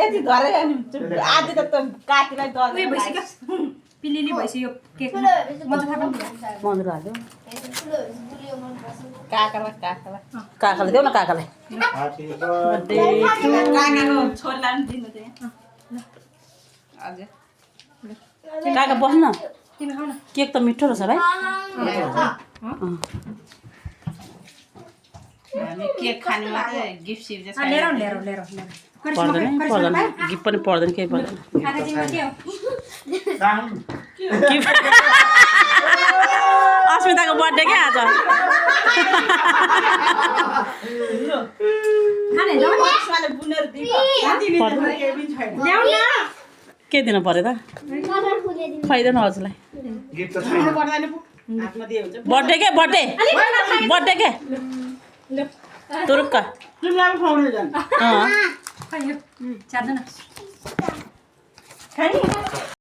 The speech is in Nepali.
यति धरे अनि आधी त काकीलाई दर उयो भइसक्यो पिलिली भइसक्यो केक मजा खानु मन्दिर हाल्यो काकालाई देऊ न काकालाई काकाको छोरीलाई पनि दिनु त्यहाँ हजुर काका बस्नु न तिमी खाऊ न केक त मिठो रहेछ भाइ हामी केक खानु मात्रै गिफ्ट सिफ्ट चाहिँ लिएर लिएर पर्दैन पर्दैन गिफ्ट पनि पर्दैन केही पर्दैन खानाजिमा के हो अस्मिताको बर्थडे क्या आज खाने छैन बुनेर दिएको ल्याउ न के दिनु पर्यो त खुवाइदेऊ न हजुरलाई बर्थडे के बर्थडे बर्थडे के तुरुक्क खै यो चार्दैन